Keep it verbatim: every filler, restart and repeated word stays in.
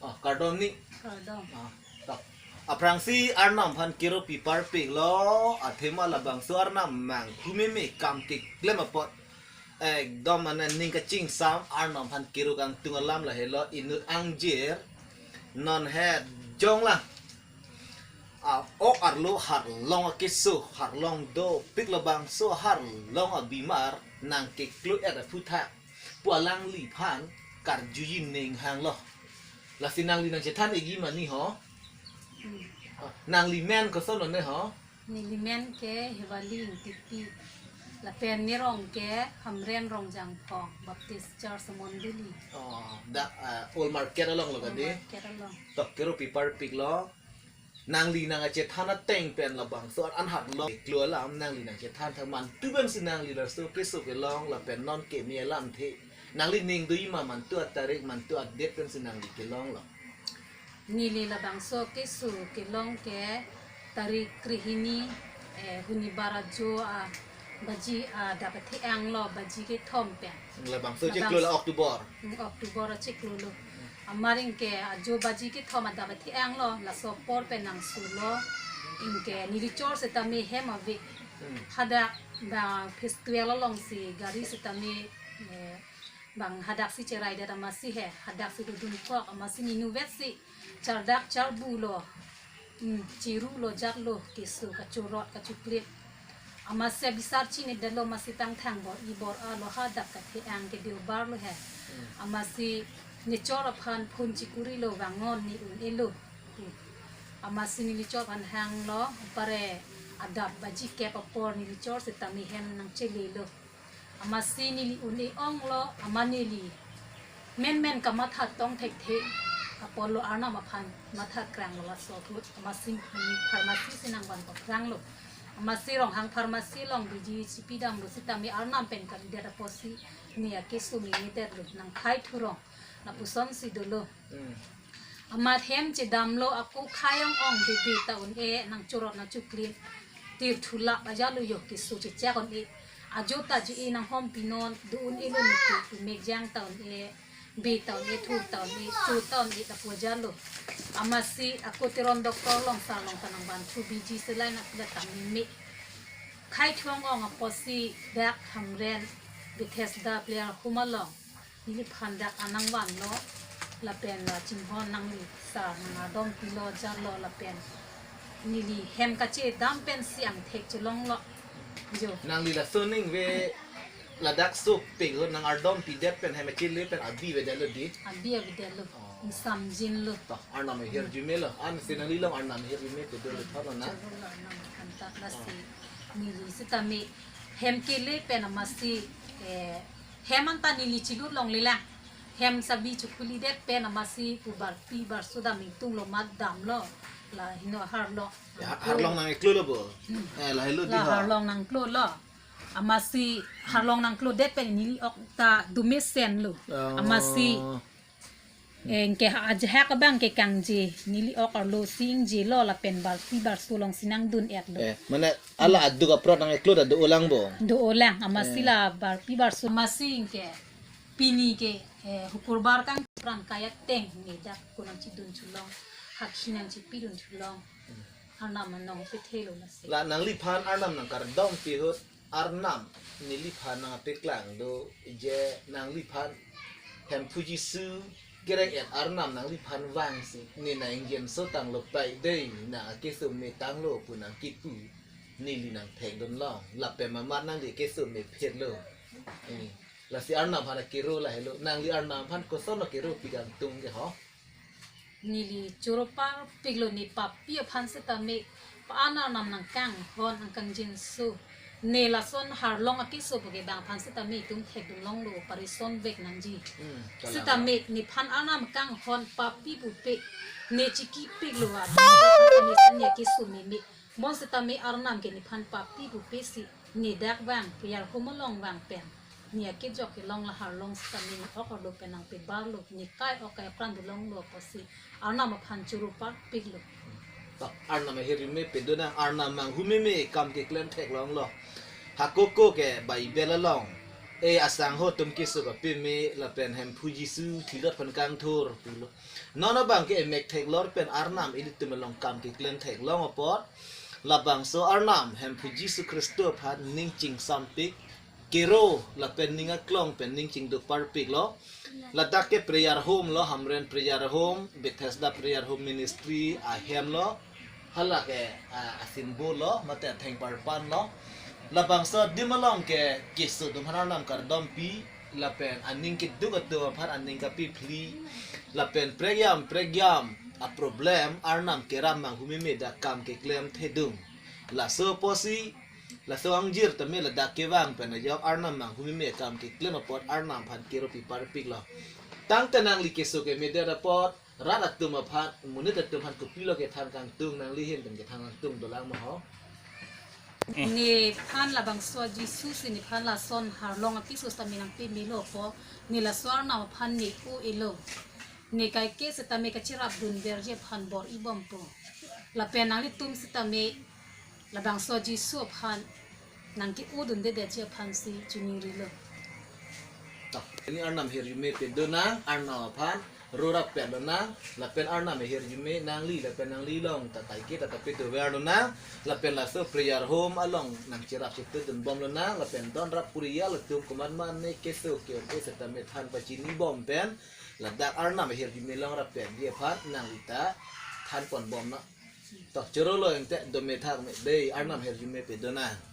Ah, kardom ni. Kardom. Ah, tak. Aphrangsi Arnam aphan kero pi parpiklo, athema labangso Arnam manghu meme kam keklem apot. Ekdom mane ning kachingsam Arnam aphan kero kangtung alam lahelo inut angjir. Non he jonglang. A-ok arlo harlong akeso, harlong dopik labangso harlong abimar nangkeklo-et aphuthak pu alangliphan karjuji ning hanglo. Lasi nangli nangchethan egi mani ho? Hmm. Nangli men koson one ho? Neli men ke Hewali Ingtipi. Lapen nerong ke Hamren Rongjangphong Baptist Church Mondoli. Oh, dak, ah, Old Market along lo kadi? Old Market along. Tok kero pi parpiklo. Nangli nangkachethan ateng pen labangso an harlong keklo alam nangli nangchethan tha mantu pensi nangli laso keso kelong lapen non keme alamthe. Nangli ning do-iji ma mantu atarik mantu adet pensi nangli kelonglo? Neli labangso keso kelong ke tarik krehini, eh, huni bar ajo a baji adap athe-ang lo, baji kethom pen. Labangso chiklo la October. Hmm, October achiklo lo. Amat anke ajo baji kethom adap athe-ang lo, laso apor pen nangsulo. Anke neli chor setame hem ave. Hmm. Hadak bang phase twelve alongsi gari setame, eh, bang hadaksi cheraidet amatsi he, hadaksi dodun kok amatsi ninu vetsi chardak charbu lo. Hmm, chiru lo jat lo keso kachorot kachoklit. Amatsi abisar chinidetlo amatsi tangthang bor-i bor-a lo hadak kathe-ang ke Deobar lo he. Hmm. Amatsi nechor aphan phone chikuri lo vangon ne un-elo. Hmm. Amatsi neli chor aphan hanglo pare adap baji kep apor neli chor setame hem nangchele lo. Amatsi neli un-e onglo, amat neli menmen kamatha tong thekthe apotlo Arnam aphan matha kranglo laso ahut. Amatsi neli pharmacy si nangvan pakranglo. Amatsi Ronghang pharmacy along biji chipidamlo setame Arnam pen kalidet apotsi ne akeso meme detlo, nangkhai thurong lapusonsi dolo. Hmm. Amat hem chedamlo, ako khai ong-ong bebe ta un-e, nangchorot nangchoklit. Tir thulap ajalo yo keso chechak un-e. Ajo ta je-e nanghom pinon, do un-elo niti, mek jang ta un-e, be ta un-e, thur ta un-e, cho ta un-e, lapu ajalo. Amatsi ako Teron doctor along sar along ta nangvanthu biji selai na pila ta meme. Khai thu ong-ong apotsi dak Hamren Bethesda player home along neliphan dak an nangvanlo, lapen la chinghon nangli sar nangardom pilo jalo lapen neli hem kachedam pensi angthek chelonglo. Jo. Nangli laso ningve ladak sopik ho nangardom pidet pen hem kachele pen abi avedetlo di? Abi avedetlo. Oh. Ingsamjinlo. To, Arnam ahirjume lo. Ansi nangli along Arnam ahirjume pedolo thotlo na. Cholo lo Arnam aphan ta lasi. Oh. Neli setame hem kele pen amatsi, eh, hem anta neli chilut longlelang. Hem sabi chokhulidet pen amatsi pu barpi barso dam ingtunglo amat damlo. La heno harlong. Ya, harlong nangklolo bo. Hmm. Eh, lahelo di la ho. Harlong nangklolo. Amatsi harlong nangklodet pen neli ok ta do mesenlo. Oh. Amatsi, eh, anke ajahak abang ke kangje, neli ok arlo si ingjelo lapen barpi barso alongsi nangdun-etlo. Eh, mane ala aduk aprat nangklo ta do-olang bo? Do-olang, amatsi, eh, la barpi barso amatsi anke pini ke, eh, hukurbar kangpran kaya teng ne dak ko nangchidun chulong, hakhi nangchipidun chulong. Arnam anong pethelo lasi. La nangliphan Arnam nangkardom pi ahut Arnam neliphan nangpeklang do je nangliphan Hemphu Jisu kereng-et Arnam nangliphan vangsi ne nang-ingjenso tanglo pai dei nang akeso me tanglo pu nangkipu neli nangthekdun long lapen mamat nangli keso me pherlo. Ini. Lasi Arnam aphan kero lahelo. Nangli Arnam aphan kosonlo kero pi kangtung ke ho? Neli choro parpiklo ne papi aphan setame pa-an Arnam nangkanghon nangkangjinso. Ne lason harlong akeso pu ke bang aphan setame itum thekdun longlo parison vek nangji. Hmm, kalang. Setame nephan Arnam kanghon papi pupe ne chikipiklo a. Ne sani akeso meme. Bon setame Arnam ke nephan papi pupe si ne dak vang, prayer home along vang pen ne akejok kelong la harlong setame ne ok arlo pen nangpebarlo, ne kai ok kai apran dun longlo pusi Arnam aphan choro parpiklo. To, Arnam ahirjume pedonang, Arnam manghu meme kam keklem theklonglo. Hako ko ke Bible along E asangho atum kesuk apime lapen Hemphu Jisu thilot aphan kangthur pulo. Non abang ke emek theklong pen Arnam ilitum along kam keklem theklong apot. Labangso Arnam Hemphu Jisu Khristo aphan ning chingsampik, kero lapen ning aklong pen ning chingduk parpiklo. Ladak ke prayer home lo, Hamren prayer home, Bethesda prayer home ministry ahem lo. Hala ke, ah, a symbol lo, mate athengparpan lo. Labangso adim along ke kesuk atum aphan Arnam kardompi, lapen aning keduk atum aphan aning kapiphli, lapen prekjam prekjam a problem Arnam kerap manghumeme dak kam keklem thedung. Laso apotsi, laso angjir tame ladak kevang pen ajok Arnam manghumeme akam keklem apot Arnam aphan kero pi parpiklo. Tangte nangli kesuk kemedet apot rat atum aphan, monit atum aphan kopilo kethan kangtung, nangli ahin pen kethan kangtung dolang ma ho? Nephan labangso Jisu si nephan lason arlong akeso sitame nangpemelo apot, ne laso Arnam aphan ne o-elo. Ne kaike sitame kacherapdunverji aphan bor-ibompo. Lapen nanglitum sitame labangso Jisu aphan nangke-odundedetji aphansi chiningrilo. To, pini Arnam ahirjume pedonang, Arnam aphan rorap pet lonang, lapen Arnam ahirjume nangli lapen nangli along ta kaike ta ta pedover lonang, lapen laso prayer home along nangcherap chetudunbom lonang, lapen donrap purial atum komatma ne kesuk ke-ong ke sitame than pachinibom pen, ladak Arnam ahirjume longrap petji aphan nangli ta thanponbom na. To, chorolo ente dome thak me dei, Arnam ahirjume pedonang.